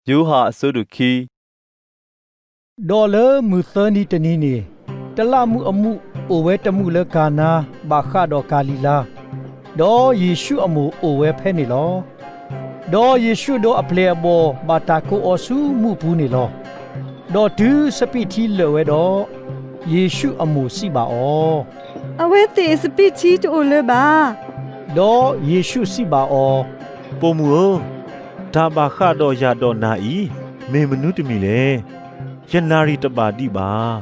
ယိၤဟၣ်အဆၢဒိၣ်ခံ. ဒီးလၢမုၢ်သၢနံၤတနံၤန့ၣ်, တလးမူးအမူးအိၣ်ဝဲတမူးလၢကၤနါ ဘၣ်ဃးဒီးကၤလံၤလါ, ဒီးယ့ၣ်ၡူးအမိၢ်အိၣ်ဝဲဖဲန့ၣ်လီၤ. ဒီးယ့ၣ်ၡူးဒီးအပျဲၢ်အဘီၣ်ဘၣ်တၢ်ကိးအီၤဆူမူးပူၤန့ၣ်လီၤ. ဒီးတုၤစပံးထံလၢာ်ဝဲဒီး, ယ့ၣ်ၡူးအမိၢ်စံးဘၣ်အီၤ, အဝဲသ့ၣ်စပံးထံတအိၣ်လၢၤဘၣ်. ဒီးယ့ၣ်ၡူးစံးဘၣ်အီၤ, ပိာ်မုၣ်ဧၢ, တၢ်ဘၣ်ဃးဒီးယၤဒီးနၤအံၤ မ့ၢ်မနုၤတမံၤလဲၣ်. ယနၣ်ရံၣ်တဘၣ်ဒံးဘၣ်.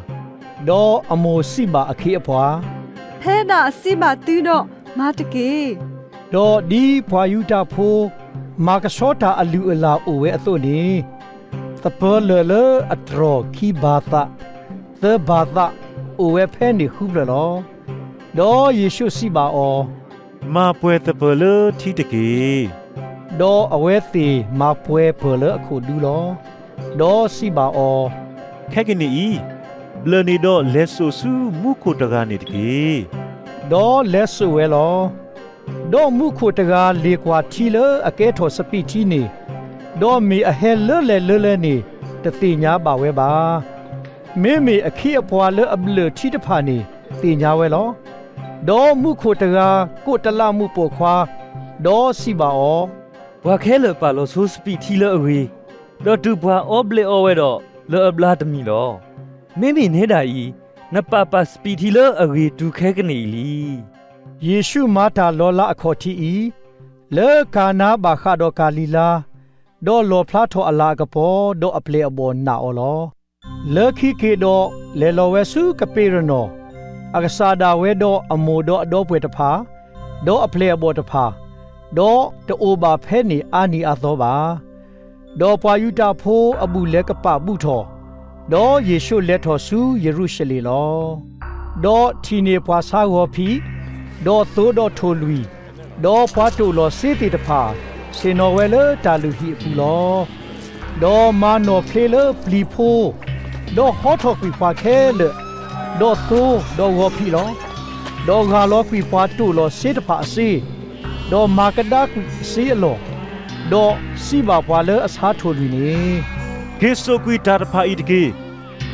ဒီးအမိၢ်စံးဘၣ်အခ့အပှၤ, ဖဲဒၣ်စံးဘၣ်သုဒီး မၤတက့ၢ်. ဒီးဒ်ပှၤယူဒၤဖိ မၤကဆှီတၢ်အလုၢ်အလၢ်အိၣ်ဝဲအသိးန့ၣ်, သပၢၤလၢၢ်လၢအတြီၢ်ခံဘၤသး, သၢဘၤသး, အိၣ်ဝဲဖဲန့ၣ်ဃုဖျၢၣ်လီၤ. ဒီးယ့ၣ်ၡူးစံးဘၣ်အီၤ, မၤပှဲၤသပၢၤလၢထံတက့ၢ်. ဒီးအဝဲသ့ၣ်မၤပှဲၤပၢၢ်လၢအခိၣ်ဒူလီၤ. ဒီးစံးဘၣ်အီၤ, ခဲကနံၣ်အံၤ, ဘျၢၣ်န့ၣ်ဒီးလဲၤစိာ်ဆူမူခိၣ်တဂၤန့ၣ်တက့ၢ်. ဒီးလဲၤစိာ်ဝဲလီၤ. ဒီးမူခိၣ်တဂၤလ့ၣ်ကွၢ်ထံလၢအကဲထီၣ်စပံးထံန့ၣ်, ဒီးမ့ၢ်အဟဲလၢလဲၣ်လၢလဲၣ်န့ၣ် တသ့ၣ်ညါဘၣ်ဝဲဘၣ်. မ့မ့ၢ်အခ့အပှၤလၢအဘျၢၣ်ထံတဖၣ်န့ၣ် သ့ၣ်ညါဝဲလီၤ. ဒီးမူခိၣ်တဂၤကိးတလးမူးပိာ်ခွါ, ဒီးစံးဘၣ်အီၤ, ပှၤခဲလၢာ်ပာ်လီၤဆိစပံးထံလၢအဂ့ၤ, ဒီးတုၤပှၤအီဘျဲးအီဝဲဒီး လၢအဘျါတမံၤလီၤ. မ့မ့ၢ်နဲဒၣ်အံၤ, နပာ်ပာ်စပံးထံလၢအဂ့ၤတုၤခဲကနံၣ်အံၤလံ. ယ့ၣ်ၡူးမၤတၢ်လီၤလးအခီၣ်ထံးအံၤ, လၢကၤနါဘၣ်ဃးဒီးကၤလံၤလါ, ဒီးလီၣ်ဖျါထီၣ်အလၤအကပီၤ, ဒီးအပျဲၢ်အဘီၣ်နာ်အီၤလီၤ. လၢခံက့ၤဒီး, လဲၤလီၤဝဲဆူကပ့းရနီၣ်, အကစၢ်ဒၣ်ဝဲဒီးအမိၢ်ဒီးအဒီပုၢ်ဝဲၢ်တဖၣ်, ဒီးအပျဲၢ်အဘီၣ်တဖၣ်, ဒီးတအိၣ်ဘၣ်ဖဲန့ၣ်အါနံၤအါသီဘၣ်. ဒီးပှၤယူဒၤဖိအဘူၣ်လဲၤကပာ်ဘူၣ်ထီၣ်, ဒီးယ့ၣ်ၡူးလဲၤထီၣ်ဆူယရူၤၡလ့ၣ်လီၤ. ဒီးထံၣ်န့ၢ်ပှၤဆါဂီၤဖံး, ဒီးသိဒီးထိၣ်လွံၢ်, ဒီးပှၤတိာ်လီၤစ့သ့ၣ်တဖၣ်, ဆ့ၣ်နီၤဝဲလၢတၢ်လုၢ်ဟံၣ်အပူၤလီၤ. ဒီးမၤနီၣ်ဖျ့လၢပျံၤဖိ, ဒီးဟီထီၣ်ကွံာ်ပှၤခဲလၢာ်, ဒီးသိဒီးဂီၤဖံးလီၤ. ဒီးဂၢ်လီၤကွံာ်ပှၤတိာ်လီၤစ့တဖၣ်အစ့, ဒီးမၤကဒါကွံာ်အစ့အလီၢ်, ဒီးစံးဘၣ်ပှၤလၢအဆါထိၣ်လွံၢ်န့ၣ်, က့ၤစိာ်ကွံာ်တၢ်တဖၣ်အံၤတက့ၢ်.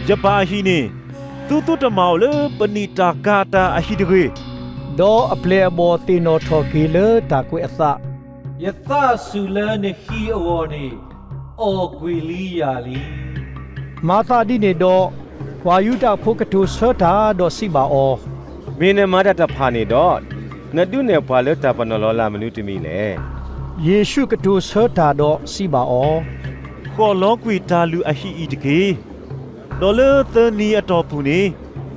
ယပၢ်အဟံၣ်န့ၣ်, သုသူတမၤအီၤလၢပနံာ်တၢ်ကၤအတၢ်အဟံၣ်တဂ့ၤ. ဒီးအပျဲၢ်အဘီၣ်သ့ၣ်နီၣ်ထီၣ်က့ၤလၢတၢ်ကွဲးအသး, ယသးစူၤလၢနဟံၣ်အဂီၢ်န့ၣ်, အီၣ်ကွံာ်လံယၤလံ. မၤသးဒ်န့ၣ်ဒီး, ပှၤယူဒၤဖိကတိၤဆၢတၢ်ဒီးစံးဘၣ်အီၤ, မ့ၢ်နမၤတၢ်တဖၣ်န့ၣ်ဒီး, နဒုးနဲၣ်ပှၤလၢတၢ်ပနီၣ်လီၤလးမနုၤတမံၤလဲၣ်. ယ့ၣ်ၡူးကတိၤဆၢတၢ်ဒီးစံးဘၣ်အီၤ, ဃီၣ်လီၤကွံာ်တၢ်လုၢ်အဟံၣ်အံၤတက့ၢ်. ဒီးလၢသၢနံၤအတီၢ်ပူၤန့ၣ်,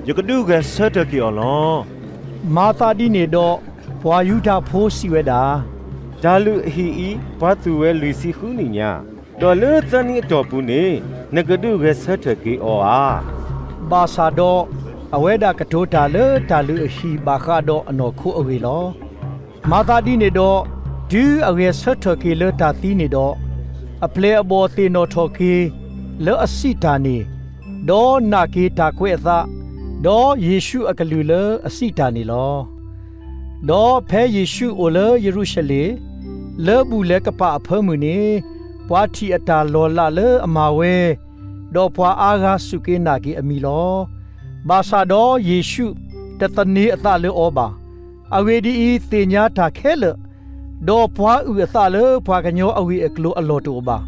ယကဒုးဂဲၤဆၢထၢၣ်က့ၤအီၤလီၤ. မၤသးဒ်န့ၣ်ဒီး, ပှၤယူဒၤဖိစံးဝဲဒၣ်, တၢ်လုၢ်အဟံၣ်အံၤ ပှၤသူၣ်ဝဲလွံၢ်ဆံဃုနံၣ်ညါ, ဒီးလၢသၢနံၤအတီၢ်ပူၤန့ၣ်, နကဒုးဂဲၤဆၢထၢၣ်က့ၤအီၤဧါ. ဘၣ်ဆၣ်ဒီး, အဝဲဒၣ်ကတိၤတၢ်လၢတၢ်လုၢ်အဟံၣ်ဘၣ်ဃးဒီးအနီၢ်ခိအဂ့ၢ်လီၤ. မၤသးဒ်န့ၣ်ဒီး, တုၤအဂဲၤဆၢထၢၣ်က့ၤလၢတၢ်သံန့ၣ်ဒီး, အပျဲၢ်အဘီၣ်သ့ၣ်နီၣ်ထီၣ်က့ၤလၢအစံးတၢ်န့ၣ်, ဒီးနာ်က့ၤတၢ်ကွဲးအသး, ဒီးယ့ၣ်ၡူးအကလုၢ်လၢအစံးတၢ်န့ၣ်လီၤ. ဒီးဖဲယ့ၣ်ၡူးအိၣ်လၢယရူၤၡလ့ၣ်, လၢဘူၣ်လဲၤကပာ်အဖၢမုၢ်န့ၣ်, ပှၤထံၣ်အတၢ်လီၤလးလၢအမၤဝဲ, ဒီးပှၤအါဂၤစူၢ်က့ၤနာ်က့ၤအမံၤလီၤ. ဘၣ်ဆၣ်ဒီးယ့ၣ်ၡူးတသန့ၤအသးလၢအီၤဘၣ်. အဂ့ၢ်ဒ်အံၤ, သ့ၣ်ညါတၢ်ခဲလၢာ်, ဒီးပှၤအုၣ်အသးလၢပှၤကညီအဂ့ၢ်အကျိၤအလီၢ်တအိၣ်ဘၣ်.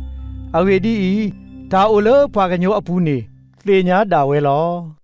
အဂ့ၢ်ဒ်အံၤ, တၢ်အိၣ်လၢပှၤကညီအပူၤန့ၣ် သ့ၣ်ညါဒၣ်ဝဲလီၤ.